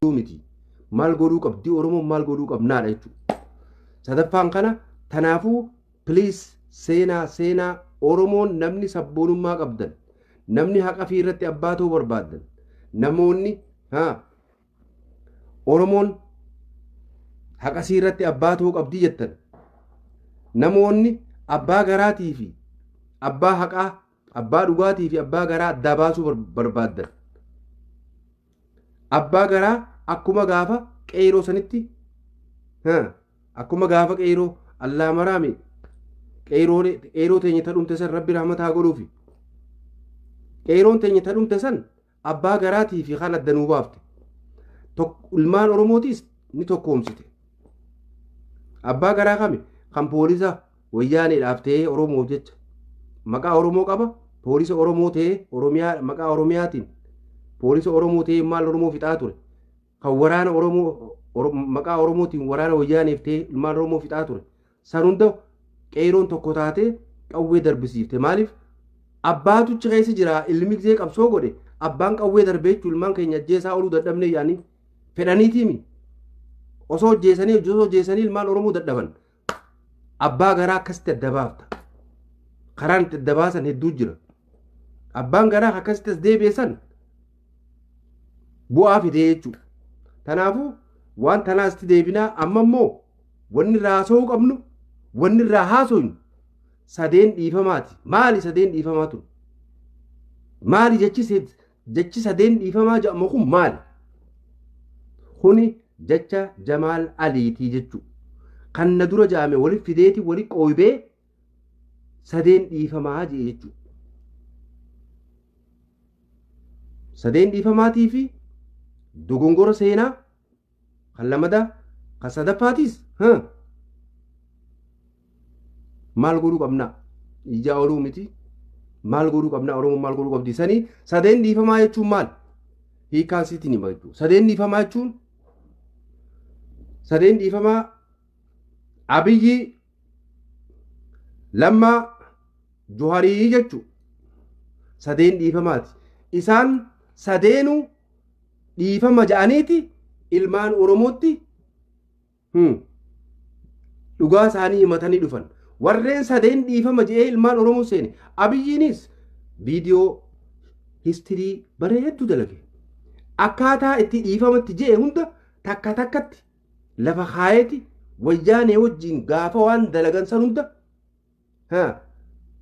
Miti. Maal godhuu qabdi Oromoon, maal godhuu qabnaadha jechuudha. Sadaffaan kana. Tanaafuu please, seenaa seenaa Oromoon, namni sabboonummaa qabdan, namni haqa fi irratti abbaa ta'uu barbaaddan, namoonni haa Oromoon haqa sii irratti abbaa ta'uu qabdii jettan, namoonni abbaa garaatii fi abbaa haqaa, abbaa dhugaatii fi abbaa garaa addaa baasuu barbaaddan, abbaa garaa akkuma gaafa qeeroo sanitti, akkuma gaafa qeeroo allaa maraame, qeeroo teenya ta dhumte san Rabbi rahmataa godhuufi, qeeroon teenya ta dhumte san abbaa garaatii fi kan adda nuu baafte, ilmaan Oromootiis ni tokkoomsite. Abbaa garaa kami? Kan poolisa Wayyaaneedhaaf ta'ee Oromoof jecha maqaa Oromoo qaba, poolisa Oromoo ta'ee, Oromiyaa, maqaa Oromiyaatiin poolisa Oromoo ta'ee maal Oromoo fixaa ture, kan waraana Oromoo maqaa Oromootiin waraana Wayyaaneef ta'ee ilmaan Oromoo fixaa ture san hunda qeeroon tokko taatee qawwee darbisiifte. Maaliif? Abbaatu achi keessa jira. Ilmi gisee qabsoo godhe abbaan qawwee darbee jechuun ilmaan keenya ajjeesaa ooluu dadhabne yaanii fedhaniitiimi. Osoo hojjeessanii, osoo hojjeessanii ilmaan Oromoo dadhaban. Abbaa garaa akkasitti adda baafta. Karaan itti adda baasan hedduu jira. Abbaan garaa akkasitti as deebi'e san bu'aa fidee jechuudha. Kanaafuu waan tanaas deebinaa. Amma immoo wanni irraa haasa'uu qabnu, wanni irraa haasofnu sadeen dhiifamaati. Maali sadeen dhiifamaa tun? Maali jechi sadeen dhiifamaa jedhamu kun maali? Kuni jecha Jamaal Aliitii jechuudha. Kan na dura jedhame walitti fideeti walitti qooybee sadeen dhiifamaa jedhe jechuudha. Sadeen dhiifamaatii fi dogongora seenaa kan lamadaa kan sadaffaatiis maal godhuu qabnaa? Ijaa oluu miti. Maal godhuu qabnaa? Oromoon maal godhuu qabdi? Sanii sadeen dhiifamaa jechuun maal? Hiikaan sitti hima jechuudha. Sadeen dhiifamaa jechuun, sadeen dhiifamaa Abiyyi, Lammaa, Juharii jechuudha. Sadeen dhiifamaati. Isaan sadeenuu dhiifama ja'aniiti ilmaan Oromootti dhugaa isaanii himatanii dhufan. Warreen sadeen dhiifama je'ee ilmaan Oromoo seene. Abiyyiinis viidiyoo history bareedduu dalage. Akkaataa itti dhiifamatti je'e hunda takka takkatti lafa kaayeeti, Wayyaanee wajjin gaafa waan dalagan san hunda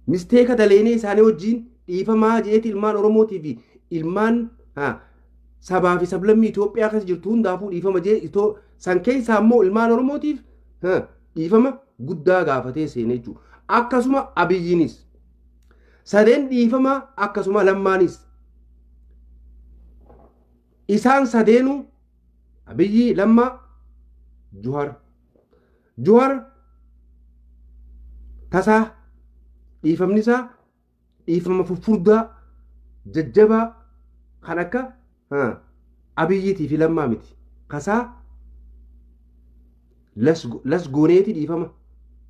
mistake daleenee isaanii wajjin dhiifamaa je'eeti ilmaan Oromootii fi ilmaan sabaa fi sablammii Itoophiyaa keessa jirtu hundaafuu dhiifama jee, san keessaa immoo ilmaan Oromootiif dhiifama guddaa gaafatee seene jechuudha. Akkasuma Abiyyiinis sadeen dhiifamaa, akkasuma Lammaanis, isaan sadeenuu, Abiyyi, Lammaa, Juhar. Juhar tasaa dhiifamni isaa dhiifama furfurdaa jajjabaa kan akka Abiyyiitii fi Lammaa miti. Kasaa las gooneeti dhiifama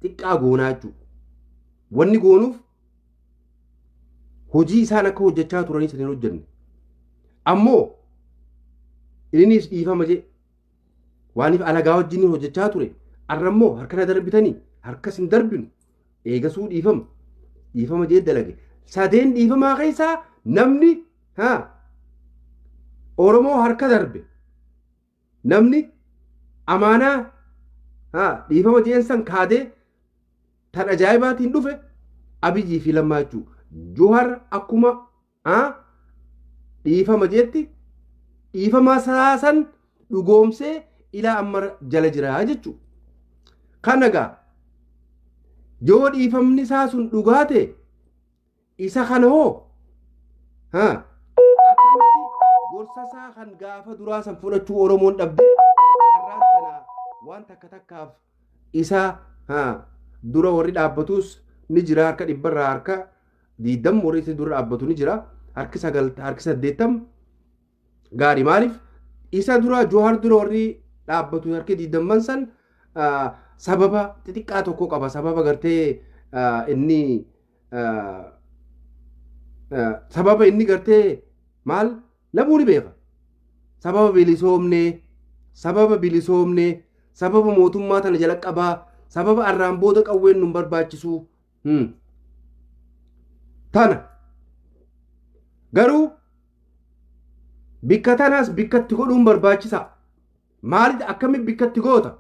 xiqqaa goonaa jechuudha. Wanni goonuuf hojii isaan akka hojjechaa turanii san hin hojjenne. Ammoo innis dhiifama jee waaniif alagaa wajjin hojjechaa ture, arra immoo harkana darbitanii harkas hin darbinu, eegasuu dhiifama dhiifama jee dalage. Sadeen dhiifamaa keessaa namni haa Oromoo harka darbe, namni amaanaa haa dhiifama jeen san kaadee tan ajaa'ibaatiin dhufe Abiyyii fi Lammaa jechuudha. Juhar akkuma dhiifama jeetti dhiifama saasan dhugoomsee ilaa amma jala jira jechuudha. Kana gaa yoo dhiifamni isaa sun dhugaa ta'e, isa kana hoo akkamitti gorsa isaa kan gaafa duraa san fudhachuu Oromoon dhabdee har'aan tana waan takka takkaaf isa dura warri dhaabbatus ni jira? Harka 100rraa harka 20 warri isa dura dhaabbatu ni jira. Harki 9, harki 80 gaarii. Maaliif isa dura, Johaar dura warri dhaabbatu harki 20n san sababa xixiqqaa tokko qaba. Sababa gartee inni sababa inni gartee maal namuu ni beeka. Sababa bilisoomnee, sababa bilisoomnee, sababa mootummaa tana jala qabaa, sababa arraan booda qawween nun barbaachisu. Tana garuu bikka tanaas bikkatti godhuun barbaachisa. Maaliif akkamitti bikkatti goota?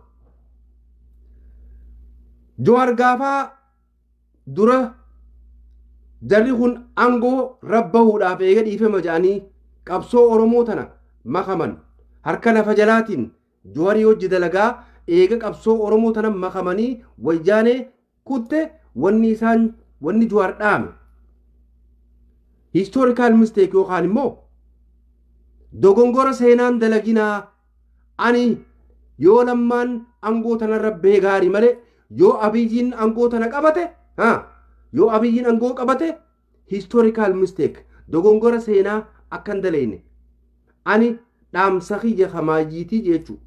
Jawaar gaafaa dura jarri kun aangoo rabbahuudhaaf eega dhiifama jedhanii qabsoo Oromoo tana makaman, harka lafa jalaatiin Jawaarii hojii dalagaa eega qabsoo Oromoo tana makamanii wayyaanee kutte, wanni isaan wanni Jawaar dhaame historical mistake yookaan immoo dogongora seenaan dalaginaa. Ani yoo Lammaan aangoo tana rabbee gaarii malee, yoo Abiyyiin aangoo tana qabate, yoo Abiyyiin aangoo qabate, historical mistake, dogongora seenaa akka hin daleyne ani dhaamsa kiyya kamaayyiitii jechuu.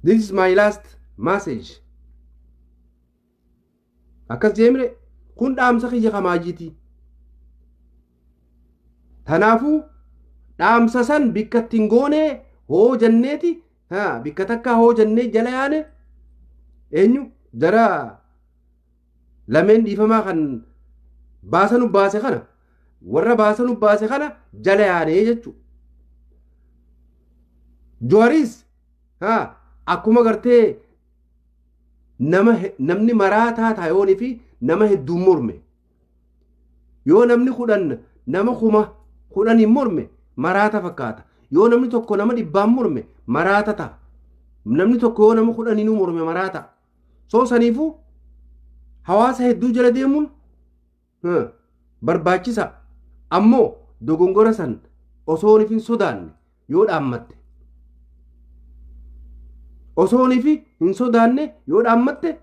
This is my last message. Akkas jeemre, kun dhaamsa kiyya kamaayyiitii. Tanaafuu dhaamsa san bikka ittiin goonee hoo jenneeti, bikka takkaa hoo jennee jala yaane, eenyu jara lameen dhiifamaa kan baasanu baase kana, warra baasanu baase kana jala yaanee jechuudha. Jawaaris akkuma gartee nama namni maraataa taayoonii fi nama hedduun morme, yoo namni 10 nama 10,000n morme maraata fakkaata. Yoo namni tokko nama 100n morme maraata ta'a. Namni tokko yoo nama 10nuu morme maraata. Soo saniifuu hawaasa hedduu jala deemuun barbaachisa. Ammoo dogongora san osoo hin sodaanne yoo dhaammatte, osoo hin sodaanne yoo dhaammatte,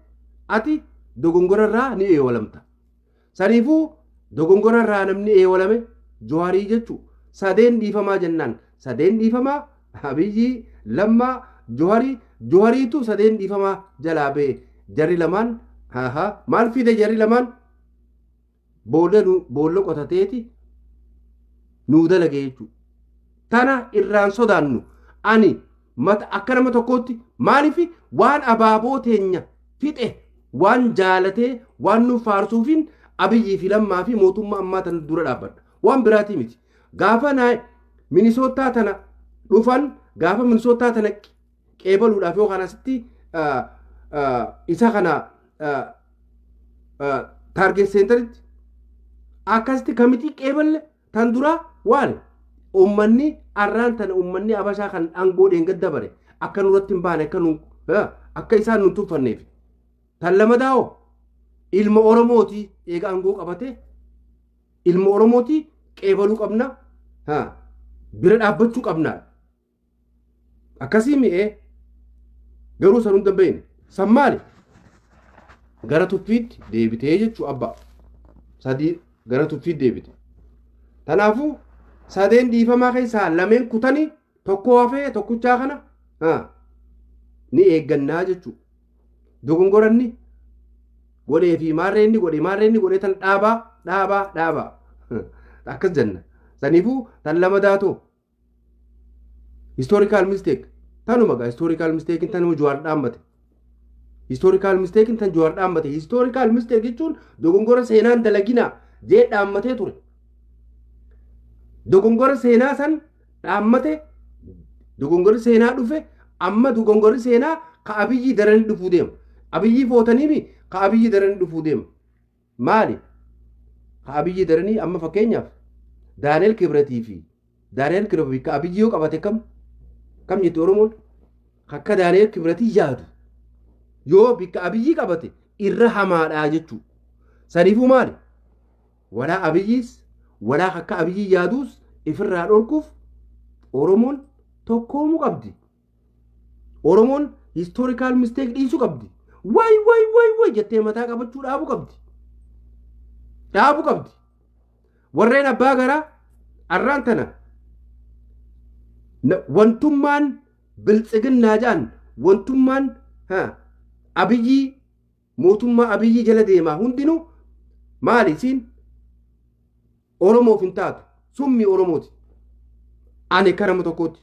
ati dogongora irraa ni eewalamta. Saniifuu dogongora irraa namni eewalame Jawaarii jechuu. Sadeen dhiifamaa jennaan, sadeen dhiifamaa Abiyyii, Lammaa, Jawaarii. Jawaariitu sadeen dhiifamaa jalaa ba'e. Jarri lamaan maal fide? Jarri lamaan boolla boolla qotateeti nuu dalage jechuudha. Tana irraan sodaannu ani mata akka nama tokkootti. Maaliif? Waan abaaboo teenya fixe, waan jaalatee waan nu faarsuufin Abiyyii fi Lammaa fi mootummaa ammaa tana dura dhaabbadha. Waan biraatii miti. Gaafa naa Minisootaa tana dhufan, gaafa Minisootaa tana qeebaluudhaaf yookaan asitti isa kana Target Centeritti akkasitti kamitii qeeballe tan duraa, waan ummanni arraan tana ummanni Abashaa kan aangoo dheengadda bare akka nurratti hin baane, akka nu akka isaan nun tuffanneef. Tan lamadaa'oo ilma Oromooti, eega aangoo qabate ilma Oromooti, qeebaluu qabna, bira dhaabbachuu qabna. Akkasii mi'ee garuu san hunda hin beekne. San maali? Gara tuffiitti deebitee jechuu abbaa. Sadii gara tuffiitti deebite. Kanaafuu sadeen dhiifamaa keessaa lameen kutanii tokko hafee, tokkichaa kana ni eeggannaa jechuudha. Dogongoranni godhee fi maarree inni godhe, maarree inni godhee tan dhaabaa dhaabaa dhaabaa akkas jenna. Saniifuu tan lama daatoo historical mistake tanuma gaa, historical mistake tanuma Jawaar dhaammate. Historical mistake tan Jawaar dhaammate. Historical mistake jechuun dogongora seenaan dalaginaa jee dhaammatee ture. Dogongora seenaa san dhaammate. Dogongorri seenaa dhufe. Amma dogongorri seenaa ka Abiyyii daranii dhufuu deema. Abiyyii footaniimi, ka Abiyyii daranii dhufuu deema. Maali? Ka Abiyyii daranii amma fakkeenyaaf Daaneel Kibratii fi Daaneel Kibratii ka Abiyyii yoo qabate kam kam jetti Oromoon? Akka Daaneel Kibratii yaadu yoo bikka Abiyyii qabate irra hamaadhaa jechuudha. Saniifuu maali? Walaa Abiyyiis walaa akka Abiyyii yaaduus ifirraa dhorkuuf Oromoon tokkoomuu qabdi. Oromoon historical mistake dhiisuu qabdi. Way way way way jettee mataa qabachuu dhaabuu qabdi. Dhaabuu qabdi. Warreen abbaa garaa arraan tana wantummaan biltsiginnaa jedhan, wantummaan Abiyyii, mootummaa Abiyyii jala deemaa hundinuu maali? Isiin Oromoof hin taatu. Summii Oromooti. Ani akka nama tokkootti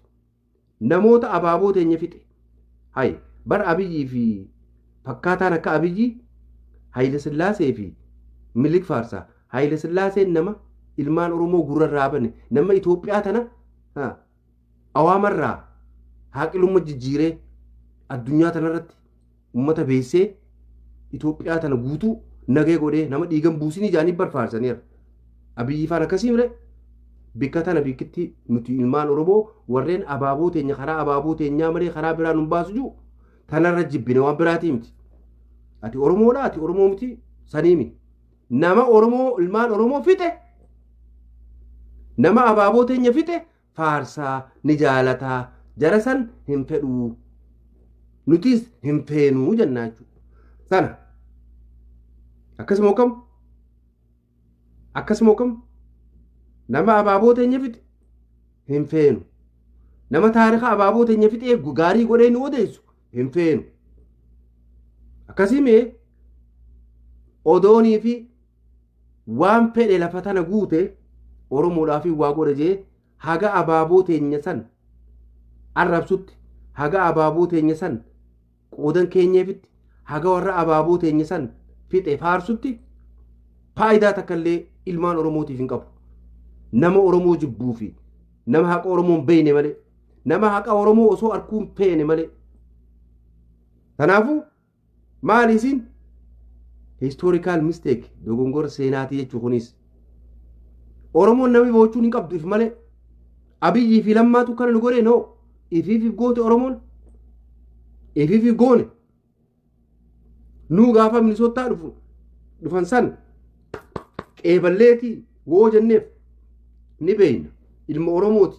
namoota abaaboo teenya fixe. Hay bar Abiyyii fi fakkaataan akka Abiyyii Hayila Sillaasee fi Minilik faarsaa. Hayila Sillaaseen nama ilmaan Oromoo gurrarraa bane, nama Itoophiyaa tana awaamarraa haaqilumma jijjiiree addunyaa tanarratti ummata beessee Itoophiyaa tana guutuu nagee godhee nama dhiigan buusinii jaanii barfaarsaniira. Abiyyi faan akkasii mire bikka tana bikkitti nuti ilmaan Oromoo warreen abaaboo teenya karaa abaaboo teenyaa malee karaa biraa nun baasu jiru tanarra jibbine, waan biraatii miti. Ati Oromoodha, ati Oromoo miti sanii miti. Nama Oromoo ilmaan Oromoo fixe, nama abaaboo teenya fixe faarsaa ni jaalataa, jara san hin fedhuu, nutis hin feenuu jennaa jechuudha. Sana akkasuma kam akkasuma kam nama abaaboo teenya fixe hin feenu. Nama taarika abaaboo teenya fixee gaarii godhee nu odeessu hin feenu. Akkasii mee odoonii fi waan fedhe lafa tana guute Oromoodhaaf waa godhe jee haga abaaboo teenya san arrabsutti, haga abaaboo teenya san qoodan keenyeefitti, haga warra abaaboo teenya san fixe faarsutti faayidaa takka illee ilmaan Oromootiif hin qabu. Nama Oromoo jibbuu fi nama haqa Oromoo hin beekne malee, nama haqa Oromoo osoo arguu hin feene malee. Kanaafuu maali isin historical mistake, dogongora seenaatii jechuu kunis. Oromoon namni boochuun hin qabdu if malee. Abiyyii fi Lammaatu kana nu godhe noo ifiif if goote, Oromoon ifiif if goone. Nuu gaafa Minisootaa dhufu dhufan san qeeballeetii woo jenneef ni beeyna, ilma Oromooti.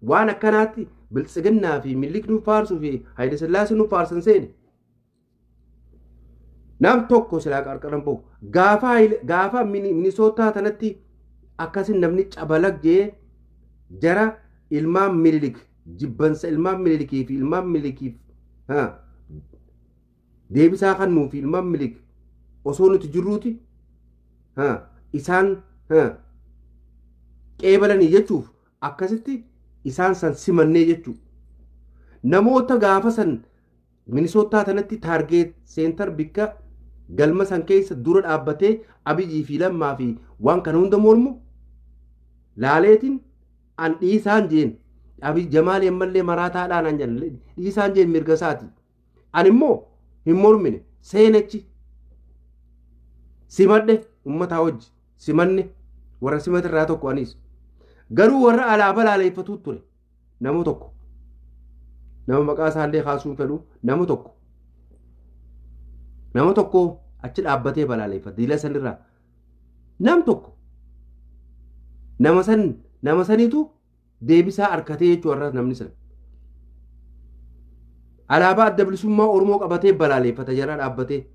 Waan akkanaatti Biltsiginnaa fi Minilik nu faarsuu fi Hayila Sillaasee nu faarsan seene. Nam tokko silaa qarqaran bahu gaafa Minisootaa tanatti akkasin namni cabalag jee jara ilmaan Minilik jibbansa ilmaan Minilikii fi ilmaan Minilikiif deebisaa kannuu fi ilmaan Minilik osoo nuti jirruuti isaan qeebalanii jechuuf akkasitti isaan san simannee jechuu. Namoota gaafa san Minisootaa tanatti Target Center bikka galma san keessa dura dhaabbatee Abiyyii fi Lammaa fi waan kana hunda mormu laaleetiin an dhiisaan jeen, Abiy Jamaalee ammallee maraataadhaan an jedhan dhiisaan jeen, mirga isaati. An immoo hin mormine, seenechi simadhe, ummataa wajji simanne, warra simatirraa tokko anis. Garuu warra alaabaa laaleeffatuu ture nama tokko, nama maqaa isaallee kaasuun fedhu, nama tokko, nama tokko achi dhaabbatee balaaleeffata diila sanirraa. Nam tokko nama san, nama saniitu deebisaa harkatee jechuu. Har'a namni san alaabaa Adda Bilisummaa Oromoo qabatee balaaleeffata jara dhaabbatee.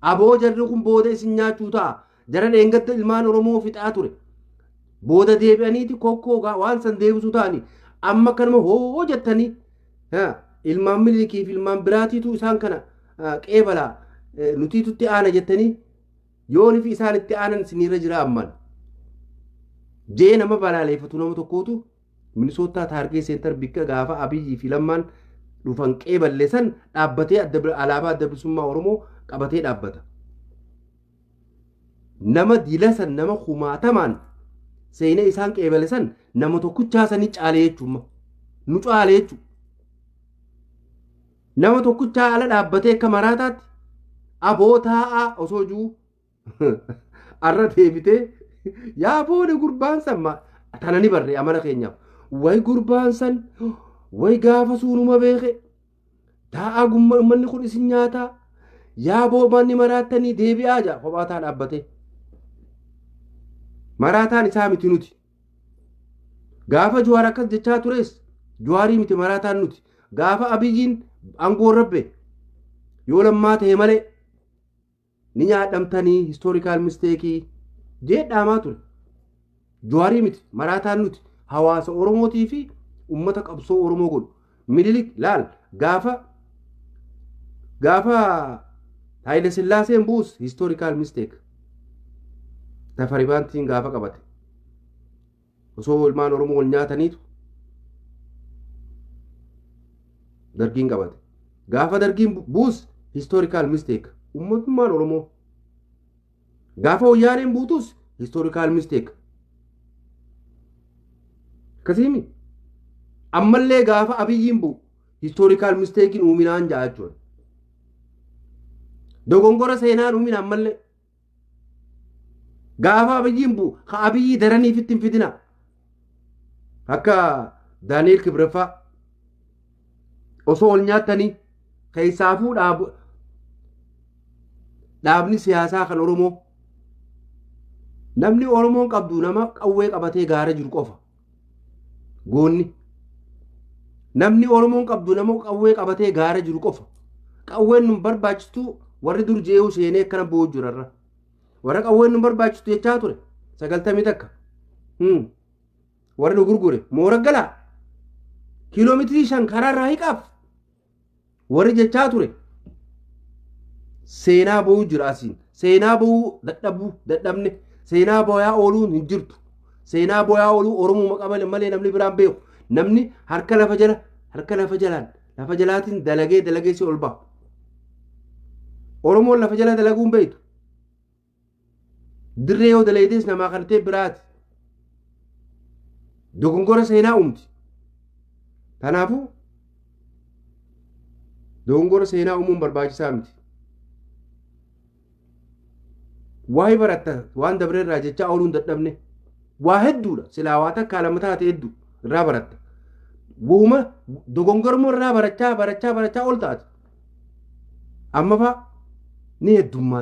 Aboo, jarri kun booda isin nyaachuu ta'a. Jara dheengadda ilmaan Oromoo fixaa ture booda deebi'aniiti kokkoo waan san deebisuu ta'anii amma kanuma hoo jettanii ilmaan Minilikii fi ilmaan biraatiitu isaan kana qeebalaa, nutiitutti aana jettanii yooni fi isaan itti aanan isiniirra jira ammaan jee nama balaaleeffatu nama tokkootu Minisootaa Target Center bikka gaafa Abiyyii fi Lammaan dhufan qeeballe san dhaabbatee alaabaa Adda Bilisummaa Oromoo qabatee dhaabbata. Nama dila san, nama kumaatamaan seenee isaan qeebale san nama tokkichaa sanii caalee jechuudha. Nu caalee jechuudha. Nama tokkichaa ala dhaabbatee akka maraataatti aboo taa'aa osoo jiru arra deebitee yaa boone gurbaan san tana ni barre amala keenyaaf. Way gurbaan san, way gaafa suunuma beeke taa'aa, gumma uummanni kun isin nyaataa, yaa boo manni maraattanii deebi'aa jaa kophaataa dhaabbatee. Maraataan isaa miti nuti. Gaafa Jawaar akkas jechaa tures Jawaarii miti maraataan nuti. Gaafa Abiyyiin aangoo rabbe yoo Lammaa ta'e malee ni nyaadhamtanii historical mistake jee dhaamaa ture. Jawaarii miti maraataan nuti, hawaasa Oromootii fi uummata qabsoo Oromoo godhu. Minilik laal, gaafa Haayile Sillaaseen buus historical mistake. Tafari Baantiin gaafa qabate. Gaafa Minilik bu'us historical mistake. Gaafa Haayile Sillaaseen buus. Historical mistake. Gaafa Minilik bu'us historical mistake. Osoo ilmaan Oromoo wal nyaataniitu dargiin qabate. Gaafa dargiin buus historical mistake uummatummaan Oromoo. Gaafa wayyaaneen buutus historical mistake. Akkasiimi. Ammallee gaafa Abiyyiin bu'u historical mistakein uuminaan ja'a jechuudha. Dogongora seenaan uumina ammallee. Gaafa Abiyyiin bu'u ka Abiyyii daraniif itti hin fidina. Akka Daani'el Kibraffaa osoo ol nyaattanii keessaafuu dhaabni siyaasaa kan Oromoo, namni Oromoon qabdu nama qawwee qabatee gaara jiru qofa. Goonni. Namni Oromoon qabdu nama qawwee qabatee gaara jiru qofa. Qawween nun barbaachistu warri dur jee'uu seenee akkana bo'uu jirarra. Warra qawween nun barbaachistu jechaa ture. 91. Warri nu gurgure moora galaa. Kiiloomeetirii 5 karaarraa hiqaaf. Warri jechaa ture. Seenaa bo'uu jira asiin. Seenaa bo'uu dadhabuu dadhabne. Seenaa bo'aa ooluun hin jirtu. Seenaa bo'aa ooluu Oromoo maqaa malee namni biraan beeku. Namni harka lafa jala harka lafa jalaan lafa jalaatiin dalagee dalagee si ol ba'a. Oromoon lafa jala dalaguu hin beektu. Dirree yoo dalayites namaa kan ta'e biraati. Dogongora seenaa uumti. Kanaafuu dogongora seenaa uumuun barbaachisaa miti. Waa'ee baratta waan dabreerraa jechaa ooluun dadhabne waa hedduudha, silaa waa takkaa lama taate hedduu irraa baratta. Wuuma dogongormoo irraa barachaa barachaa barachaa ol taate. Amma fa'a ni heddummaata.